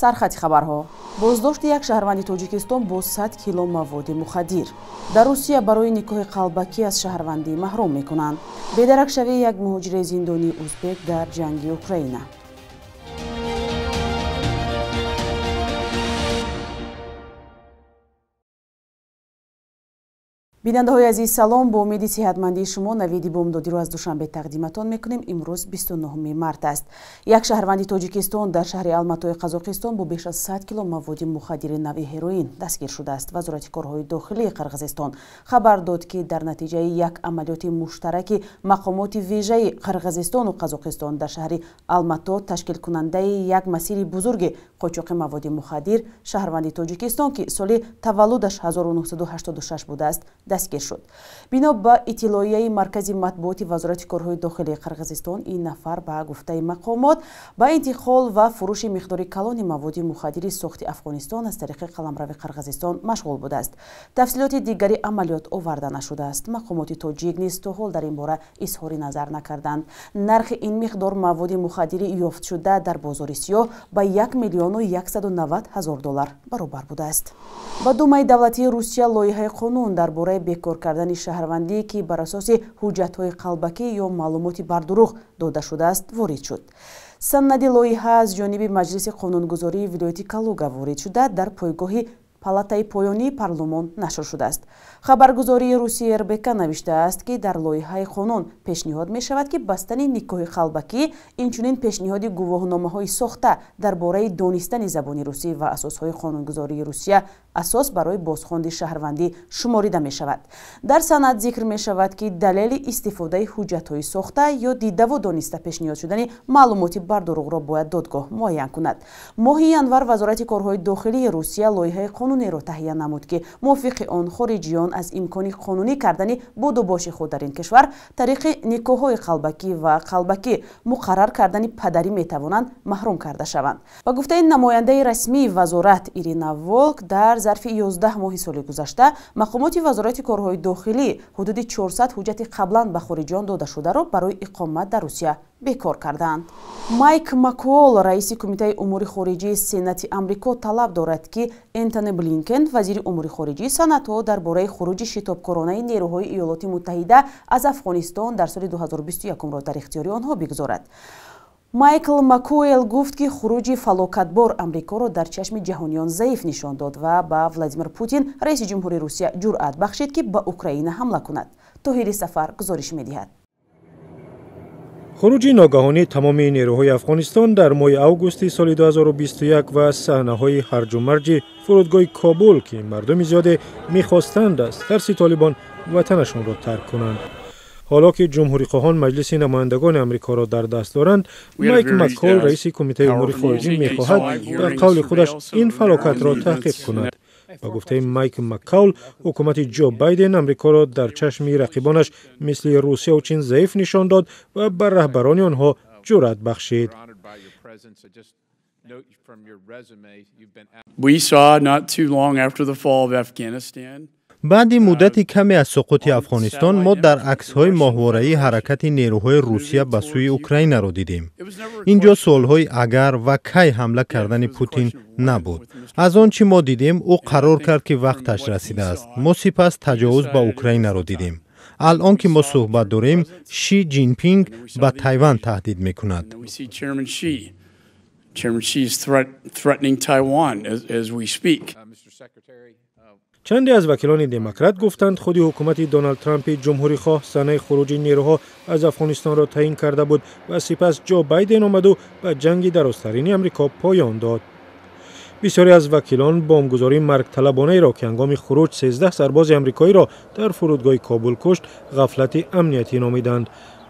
Сархати хабарҳо. Боздошти як шаҳрванди Тоҷикистон бо 100 кило маводи мухаддир. Дар Русия барои никоҳи қалбакӣ аз шаҳрвандӣ маҳрум мекунанд. Бедаракшавии як муҳоҷири зиндонии узбек дар ҷанги Украина. Бинандаҳои азиз, салом. Бо умеди сиҳатмандии шумо навиди бомдодиро аз Душанбе тақдиматон мекунем. Имрӯз 29 март аст. Як шаҳрванди Тоҷикистон дар шаҳри Алматои Қазоқистон бо беш аз 100 кило маводи мухаддири нави ҳероин дастгир шудааст. Вазорати корҳои дохилии Қирғизистон хабар дод, ки дар натиҷаи як амалиёти муштараки мақомоти вижаи Қирғизистону Қазоқистон дар шаҳри Алмато ташкилкунандаи як масири бузурги қочоқи маводи мухаддир, шаҳрванди Тоҷикистон, ки соли таваллудаш 1986 будааст, дастгир шуд. Бино ба иттилоияи маркази матбуоти Вазорати корҳои дохилии Қирғизистон, ин нафар ба гуфтаи мақомот ба интиқол ва фурӯши миқдори калони маводи мухаддири сохти Афғонистон аз тариқи қаламрави Қирғизистон машғул будааст. Тафсилоти дигари амалиёт оварда нашудааст. Мақомоти тоҷик низ то ҳол дар ин бора изҳори назар накарданд. Нархи ин миқдор маводи мухаддири ёфтшуда дар бозори сиёҳ ба 1 190 000 доллар баробар будааст. Ба Думаи давлатии Русия лоиҳаи қонун дар бораи бекор кардани шаҳрвандӣ, ки бар асоси ҳуҷҷатҳои қалбакӣ ё маълумоти бардурӯғ дода шудааст, ворид шуд. Санади лоиҳа аз ҷониби Маҷлиси қонунгузории вилояти Калуга ворид шуда, дар пойгоҳи палатаи поёнии парлумон нашр шудааст. Хабаргузории Русия РБК навиштааст, ки дар лоиҳаи қонун пешниҳод мешавад, ки бастани никоҳи қалбакӣ, инчунин пешниҳоди гувоҳномаҳои сохта дар бораи донистани забони русӣ ва асосҳои қонунгузории Русия асос барои бозхонди шаҳрвандӣ шуморида мешавад. Дар санад зикр мешавад, ки далели истифодаи ҳуҷҷатҳои сохта ё дидаву дониста пешниҳод шудани маълумоти бардурӯғро бояд додгоҳ муайян кунад. Моҳи январ Вазорати корҳои дохилии Русия лоиҳаи қонунеро таҳия намуд, ки мувофиқи он хориҷиён аз имкони қонунӣ кардани будубоши худ дар ин кишвар тариқи никоҳҳои қалбакӣ ва қалбакӣ муқаррар кардани падарӣ метавонанд маҳрум карда шаванд. Ба гуфтаи намояндаи расмии вазорат Ирина Волк, дар зарфи 11 моҳи соли гузашта мақомоти Вазорати корҳои дохилӣ ҳудуди 400 ҳуҷҷати қаблан ба хориҷиён додашударо барои иқомат дар Русия бекор карданд. Майк Маккол, раиси Кумитаи умури хориҷии Сенати Амрико, талаб дорад, ки Энтони Блинкен, вазири умури хориҷии санатҳо, дар бораи хуруҷи шитобкоронаи нерӯҳои Иёлоти Муттаҳида аз Афғонистон дар соли 2021-ро дар ихтиёри онҳо бигузорад. Майкл Маккуэл гуфт, ки хуруҷи фалокатбор Амрикоро дар чашми ҷаҳониён заиф нишон дод ва ба Владимир Путин, раиси ҷумҳури Русия, ҷуръат бахшид, ки ба Украина ҳамла кунад. Тоҳири Сафар гузориш медиҳад. Хуруҷи ногаҳонии тамоми нерӯҳои Афғонистон дар моҳи августи соли 2021 ва саҳнаҳои ҳарҷумарҷи фурудгоҳи Кобул, ки мардуми зиёде мехостанд аз тарси Толибон ватанашонро тарк кунанд. Ҳоло ки ҷумҳурихоҳон Маҷлиси намояндагони Амрикоро дар даст доранд, Майк Маккол, раиси Кумитаи умури хориҷӣ, мехоҳад ба қавли худаш ин фалокатро таҳқиқ кунад. Ба гуфтаи Майк Маккаул, ҳукумати Ҷо Байден Амрикоро дар чашми рақибонаш мисли Русияву Чин заиф нишон дод ва ба раҳбарони онҳо ҷуръат бахшид. Баъди муддати каме аз суқути Афғонистон мо дар аксҳои моҳвораӣ ҳаракати нерӯҳои Русия ба сӯи Украинаро дидем. Ин ҷо суолҳои агар ва кай ҳамла кардани Путин набуд. Аз он чӣ мо дидем, ӯ қарор кард, ки вақташ расидааст. Мо сипас таҷовуз ба Украинаро дидем. Алон ки мо суҳбат дорем, Ши Ҷинпинг ба Тайван таҳдид мекунад. Чанде аз вакилони демократ гуфтанд, худи ҳукумати Доналд Трампи ҷумҳурихоҳ санаи хуруҷи нерӯҳо аз Афғонистонро таъин карда буд ва сипас Ҷо Байден омаду ба ҷанги дарозтарини Амрико поён дод. Бисёре аз вакилон бомбгузории маргталабонаеро, ки ҳангоми хуруҷ 13 сарбози амрикоиро дар фурудгоҳи Кобул кушт, ғафлати амниятӣ номиданд.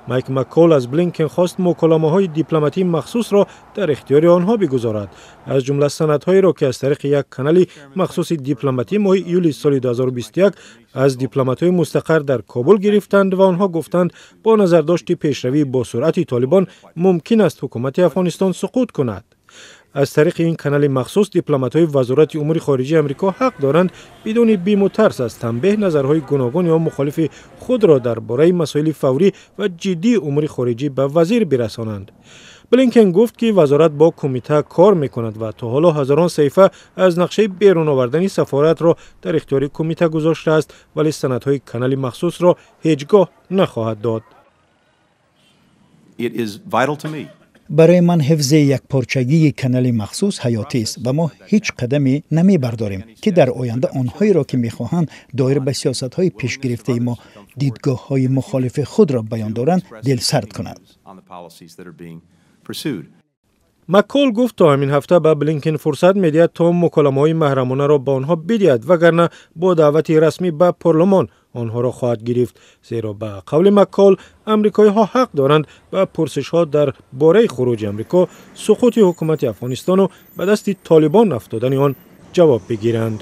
Майк Маккол аз Блинкен хост муколамаҳои дипломатии махсусро дар ихтиёри онҳо бигузорад, аз ҷумла санадҳоеро, ки аз тариқи як канали махсуси дипломатӣ моҳи июли соли 2021 аз дипломатҳои мустақар дар Кобул гирифтанд ва онҳо гуфтанд, бо назардошти пешравии босуръати Толибон мумкин аст ҳукумати Афғонистон суқут кунад. Аз тариқи ин канали махсус дипломатҳои Вазорати умури хориҷии Амрико ҳақ доранд бидуни биму тарс аз танбеҳ назарҳои гуногун ё мухолифи худро дар бораи масоили фаврӣ ва ҷиддии умури хориҷӣ ба вазир бирасонанд. Блинкен гуфт, ки вазорат бо кумита кор мекунад ва то ҳоло ҳазорон саҳифа аз нақшаи берун овардани сафоратро дар ихтиёри кумита гузоштааст, вале санадҳои канали махсусро ҳеҷ гоҳ нахоҳад дод. Барои ман ҳифзи якпорчагии канали махсус ҳаётист ва мо ҳеҷ қадаме намебардорем, ки дар оянда онҳоеро, ки мехоҳанд доир ба сиёсатҳои пешгирифтаи мо дидгоҳҳои мухолифи худро баён доранд, дилсард кунад. Маккол гуфт, то ҳамин ҳафта ба Блинкен фурсат медиҳад, то муколамаҳои маҳрамонаро ба онҳо бидиҳад, вагарна бо даъвати расмӣ ба парлумон онҳоро хоҳад гирифт, зеро ба қавли Маккол амрикоиҳо ҳақ доранд ба пурсишҳо дар бораи хуруҷи Амрико, суқути ҳукумати Афғонистону ба дасти Толибон афтодани он ҷавоб бигиранд.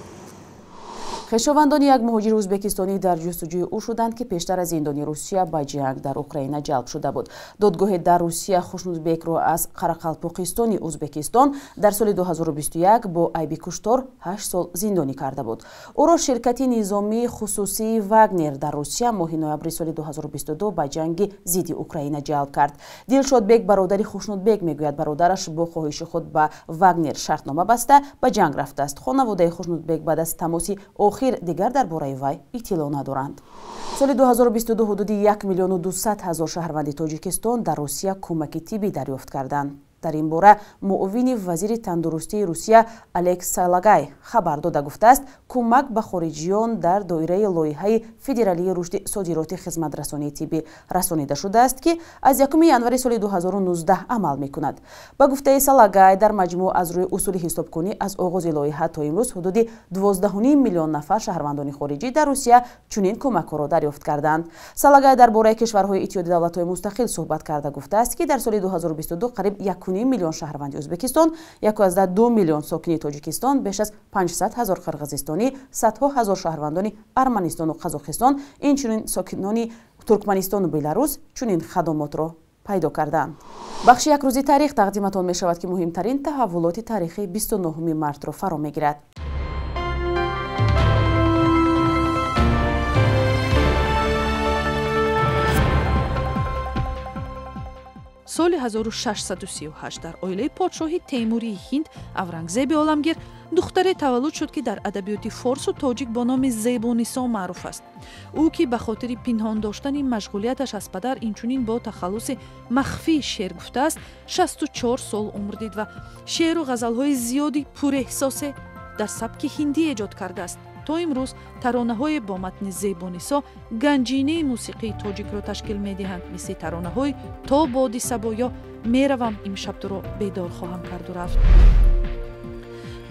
Хешовандони як муҳоҷири ӯзбекистонӣ дар ҷустуҷӯи ӯ шуданд, ки пештар аз зиндони Русия ба ҷанг дар Украина ҷалб шуда буд. Додгоҳе дар Русия Хушнудбекро аз Қарақалпоқистони Ӯзбекистон дар соли 2021 бо айби куштор 8 сол зиндонӣ карда буд. Ӯро ширкати низомии хусусии Вагнер дар Русия моҳи ноябри соли 2022 ба ҷанги зидди Украина ҷалб кард. Дилшодбек, бародари Хушнудбек, мегӯяд, бародараш бо хоҳиши худ ба Вагнер шартнома баста ба ҷанг рафтааст. Хонаводаи Хушнудбек баъд аз тамоси охир дигар дар бораи вай иттилоъ надоранд. Соли 2022 ҳудуди 1 200 000 шаҳрванди Тоҷикистон дар Русия кӯмаки тиббӣ дарёфт карданд. Дар ин бора муовини вазири тандурустии Русия Олег Салагай хабар дода гуфтааст, кӯмак ба хориҷиён дар доираи лоиҳаи федералии рушди содироти хизматрасонии тиббӣ расонида шудааст, ки аз 1 январи соли 2019 амал мекунад. Ба гуфтаи Салагай, дар маҷмӯъ аз рӯи усули ҳисобкунӣ аз оғози лоиҳа то имрӯз ҳудуди 12,5 миллион нафар шаҳрвандони хориҷӣ дар Русия чунин кӯмакҳоро дарёфт карданд. Салагай дар бораи кишварҳои Иттиҳоди давлатҳои мустақил суҳбат карда гуфтааст, ки дар соли 2022 қариб 1,5 миллион шаҳрванди Ӯзбекистон, 1,2 миллион сокини Тоҷикистон, беш аз 500 ҳазор қирғизистонӣ, садҳо ҳазор шаҳрвандони Арманистону Қазоқистон, инчунин сокинони Туркманистону Беларус чунин хадамотро пайдо карданд. Бахши якрӯзи таърих тақдиматон мешавад, ки муҳимтарин таҳаввулоти таърихии 29 мартро фаро мегирад. Соли 1638 дар оилаи подшоҳи Темурии Ҳинд Аврангзеби оламгир духтаре таваллуд шуд, ки дар адабиёти форсу тоҷик бо номи Зебунисо маъруф аст. Ӯ, ки ба хотири пинҳон доштани машғулияташ аз падар инчунин бо тахаллуси махфӣ шеър гуфтааст, 64 сол умр дид ва шеъру ғазалҳои зиёди пурэҳсосе дар сабки ҳиндӣ эҷод кардааст. То имрӯз таронаҳое бо матни Зебунисо ганҷинаи мусиқии тоҷикро ташкил медиҳанд, мисли таронаҳои «То боди сабо» ё «Меравам имшаб туро бедор хоҳам карду рафт».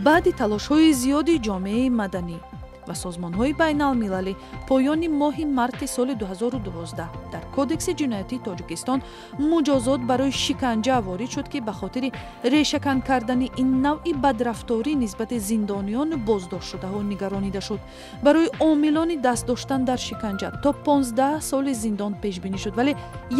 Баъди талошҳои зиёди ҷомеаи маданӣ ва созмонҳои байналмилалӣ поёни моҳи марти соли 2012 дар Кодекси ҷиноятии Тоҷикистон муҷозот барои шиканҷа ворид шуд, ки ба хотири решакан кардани ин навъи бадрафторӣ нисбати зиндониёну боздоштшудаҳо нигаронида шуд. Барои омилони даст доштан дар шиканҷа то 15 соли зиндон пешбинӣ шуд, вале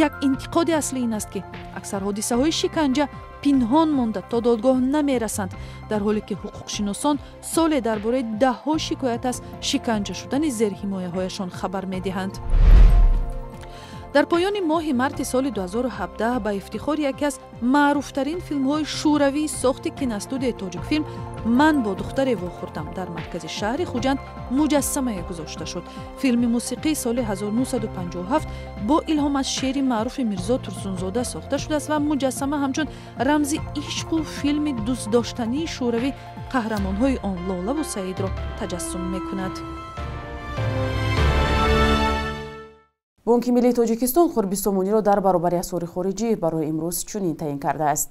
як интиқоди аслӣ ин аст, ки аксар ҳодисаҳои шиканҷа пинҳон монда то додгоҳ намерасанд, дар ҳоле ки ҳуқуқшиносон соле дар бораи даҳҳо шикоят аз шиканҷа шудани зерҳимояҳояшон хабар медиҳанд. Дар поёни моҳи марти соли 2017 ба ифтихори яке аз маъруфтарин филмҳои шӯравии сохти киностудияи Тоҷикфилм «Ман бо духтаре вохӯрдам» дар маркази шаҳри Хуҷанд муҷассамае гузошта шуд. Филми мусиқии соли 1957 бо илҳом аз шеъри маъруфи Мирзо Турсунзода сохта шудааст ва муҷассама ҳамчун рамзи ишқу филми дӯстдоштании шӯравӣ қаҳрамонҳои он Лолаву Саидро таҷассум мекунад. Бонки миллии Тоҷикистон қурби сомониро дар баробари асъори хориҷӣ барои имрӯз чунин таъин кардааст.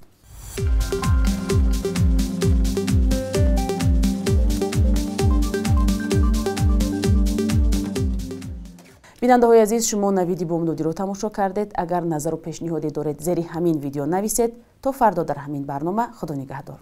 Бинандаҳои азиз, шумо навиди бомдодиро тамошо кардед. Агар назару пешниҳоде доред, зери ҳамин видео нависед. То фардо дар ҳамин барнома, Худо нигаҳдор.